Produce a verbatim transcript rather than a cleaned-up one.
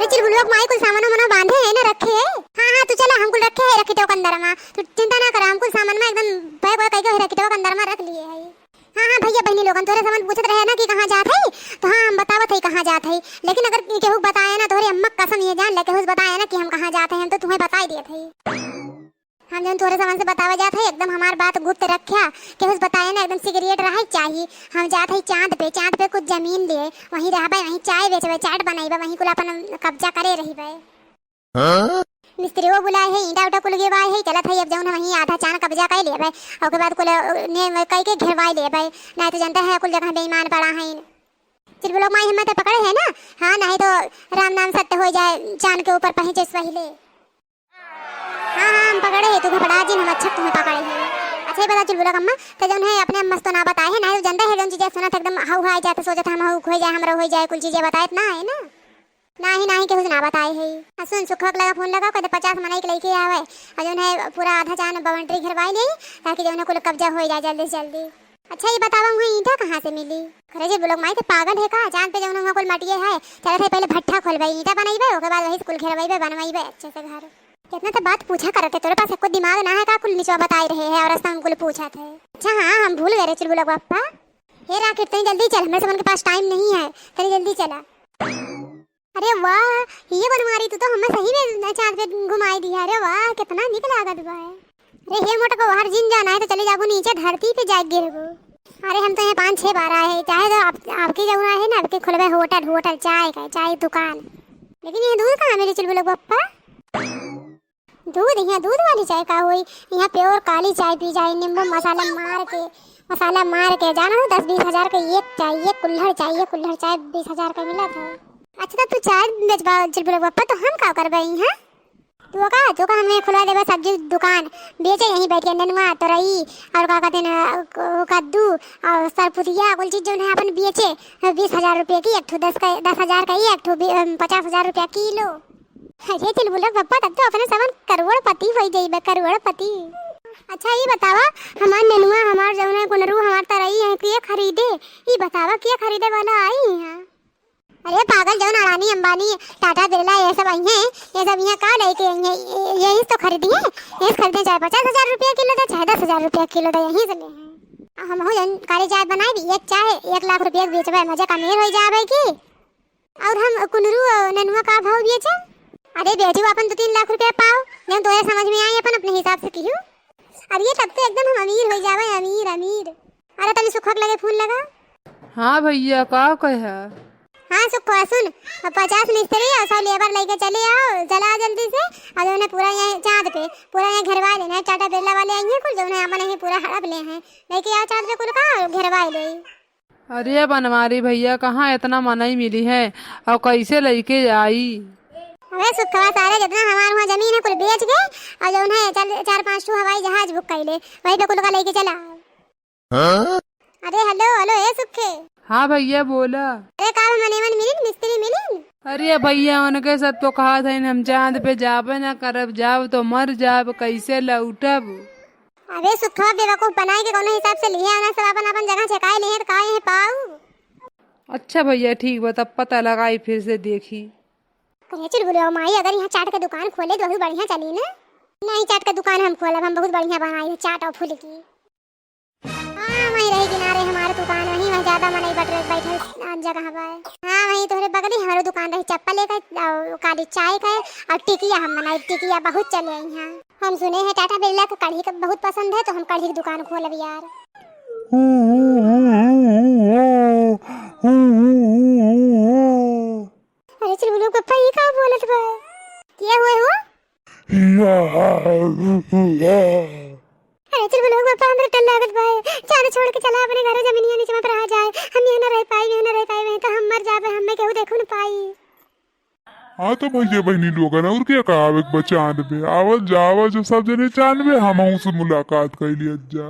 चिलबुलवा के माई कुल सामानो मनो बांधे है ना, रखे है? हाँ, हाँ, तू चला, हम कुल रखे है रखिटवा के अंदर मा। तू चिंता ना करा, हम कुल सामान मा एकदम पैक वैक करके रखिटवा के अंदर मा रख लिए है। हाँ, हाँ, भइया बहिनी लोगन, तोहरे सामान पूछत रहे ना कि कहाँ जात है, तो हाँ, हम बतावत है कहाँ जात है। लेकिन अगर केहू बताए ना, तोहरे अम्मा कसम ये जान ले, केहू से बताए ना कि हम कहाँ जात है, हम तो तुम्हें बताई देत है। हम जौन तोहरे सामान से बतावे जात है, एकदम हमार बात गुप्त रख्या, केहू से बताए ना, एकदम secret रहे चाही। हम जात है चाँद पे, चाँद पे कुछ जमीन लिए, वहीं रहबे, वहीं चाय बेचबे, चाट बनइबे, वहीं कुल अपन कब्जा करे रहिबे। हाँ? मिस्त्रियो बुलाए है, ईंटा उटा कुल गिरवाए है, चलत है अब जौन है वहीं आधा चान कब्जा कर लेबे, और ओके बाद कुल ने कई के घेरवाए लेबे, नहीं तो जानते हैं कुल जगह बेईमान पड़ा है। चिलबुलवा के माई हमें तो पकड़े है ना, हाँ, नहीं तो राम नाम सत्य हो जाए, चान के ऊपर पहुँचे से पहले। हाँ, हाँ, हम पकड़े है, तू घबरा जिन, हम अच्छा तुम्हें पकड़े है। अच्छा, ये बता चिलबुलवा के अम्मा, तो जौन है अपने अम्मा से तो ना बताए है, नहीं तो जानते हैं जौन चीजें सुनत एकदम हऊ हो जाए, तो सोचत हम हऊ हो जाए, हमरा हो जाए, कुल चीजें बताए ना है ना। नाही, नाही, केहू से ना बताए है। आ सुन, सुखवा के लगा फोन लगा, कहते पचास मनई के लइके आवे, और जौन है पूरा आधा चान बाउंड्री घेरवाई ले, ताकि जौन है कुल कब्जा हो जाए जल्दी से जल्दी। अच्छा, ये बतावा, वहाँ ईंटा कहाँ से मिली? अरे चिलबुलवा के माई, तो पागल है का? चाँद पे जौन है वहाँ कुल मटिए है, चलत है पहले भट्ठा खोलबे, ईंटा बनइबे, ओके बाद वही से कुल घेरवइबे, बनवइबे अच्छे से घर। कितना तो बात पूछा करत है, तोरे पास एको दिमाग ना है का? कुल निचवा बताए रहे है और रास्ता हम कुल पूछत है। अच्छा हाँ, हम भूल गए रहे चिलबुलवा के पप्पा। हे राकेट, तनी जल्दी चल, हमरे सबन के पास टाइम नहीं है, तनी जल्दी चला। अरे वाह, ये बनवारी, तू तो हमें सही में चाँद पे घुमाई दिया। अरे वाह, कितना निक लागत बा। अरे हे मोटको, हर जिन जाना है तो चले जाबू नीचे धरती पे जाके गिरबू। अरे हम तो यहाँ पाँच छह बार आए हैं, चाहे तो आप, आपकी जगह है ना, आपके खुलबे होटल, होटल चाय का, चाय दुकान। लेकिन ये दूध कहाँ मिली चिलबुलवा के पप्पा? दूध, यहाँ दूध वाली चाय का होई? यहाँ pure काली चाय पी जाए, नींबू मसाला मार के, मसाला मार के। जाना हो, दस बीस हजार के एक चाय, एक कुल्हड़ चाय, एक कुल्हड़ चाय बीस हजार का मिलत है। अच्छा, तो तू चाय बेचबा चिलबुलवा के पप्पा, तो हम का करबे यहाँ? तू का, तू का हमें खुलवा देबे सब्जी दुकान, बेचे यहीं बैठ के नेनुआ, तोरई और का कहते हैं, क-, कद्दू और सरपुतिया, कुल चीज जौन है अपन बेचे, बीस हजार रुपये की एक ठो, दस का, दस हजार का एक ठो, बी-, अम, पचास हजार रुपया किलो। अरे चिलबुलवा के पप्पा, तब तो अपने सबन करोड़पति हो जाइबे, करोड़पति। अच्छा, ये बतावा, हमार नेनुआ, हमार जौन है कुनरू, हमार तरई है, के खरीदे? ये बतावा, के खरीदे वाला आई यहाँ? अरे पागल, जौन अडानी, अंबानी, टाटा, बिरला, ये सब आई हैं, ये सब यहाँ का लेके आई हैं? ये, यही तो खरीदी है, यही खरीदे, चाहे पचास हजार रुपया किलो दे, चाहे दस हजार रुपया किलो दे, यहीं से ले हैं। हम हो जौन काली चाय बनाई भी, एक चाय एक लाख रुपया के बेचबे, मजे का अमीर हो जाबे की। और हम कुनरू और नेनुआ का भाव बेचे? अरे बेचू अपन दो तीन लाख रुपया पाव, जौन तोरे समझ में आई अपन अपने हिसाब से किहू। अरे तब तो एकदम हम अमीर हो जावे, अमीर, अमीर। अरे तनी सुखवा के लगे फोन लगा। हाँ भइया, का कहे? हाँ सुखवा सुन, पचास मिस्त्री और सौ लेबर लेके चले आओ, चला जल्दी से। और जौन है पूरा यहाँ चाँद पे, पूरा यहाँ घेरवा लेना है, टाटा बिरला वाले आई हैं कुल, जौन है अपन यहाँ पूरा हड़प ले हैं, लेके आओ चाँद पे कुल का और घेरवा ले। अरे बनवारी भइया, कहाँ इतना मनई मिली है और कैसे लइके आई? अबे सुखवा, सारे जितना हमार वहाँ जमीन है कुल बेच के और जौन है चल चार पाँच ठो हवाई जहाज बुक कर ले, वहीं पे कुल का लेके चला। हाँ? अरे हेलो, हेलो, ए सुखे। हाँ भइया बोला। अरे का मने मन मिलिन, मिस्त्री मिलिन? अरे भइया उनके सब तो कहा था हम चाँद पे जाबे ना करब, जाब तो मर जाब, कैसे लौटब? अबे सुखवा बेवकूफ बनाए के कौनो हिसाब से लिहे आना, सब अपन अपन जगह छेकाए लिहे, तो का यहीं पाऊ? अच्छा भइया ठीक बा, तब पता लगाई फिर से देखी। अरे चिलबुलवा माई, अगर यहाँ चाट के दुकान खोले तो बहुत बढ़िया चली ना। नहीं, चाट के दुकान हम खोलब, हम बहुत बढ़िया बनाई है चाट और फुलकी। हाँ, वहीं रही किनारे हमारे दुकान, वहीं, वहीं ज्यादा मनई बट-, बैठल जगह बा। हाँ, वहीं तोहरे बगली हमारो दुकान रही, चप्पल एक और काली चाय का और टिकिया हम बनाई, टिकिया बहुत चले यहाँ। हम सुने हैं टाटा बिरला के कढ़ी के बहुत पसंद है, तो हम कढ़ी की दुकान खोलब यार। अरे चिलबुलवा के पप्पा, ई का बोलत बा? के हुए हो? अरे चिलबुलवा के पप्पा, हमरा डर लागत बा। चाँद छोड़ के चला अपने घरे, जमीनिया नीचे मत रहा जाए। हम यहाँ न रह पाई, यहाँ न रह पाई, वहीं तो हम मर जाबे, हमें केहू देखो न पाई। हाँ तो भइया बहिनी लोगन, और क्या कहावे के बा चाँद पे? आवल जा, आवल जा सब जने चाँद पे, हमहू से मुलाकात कर लिया जा।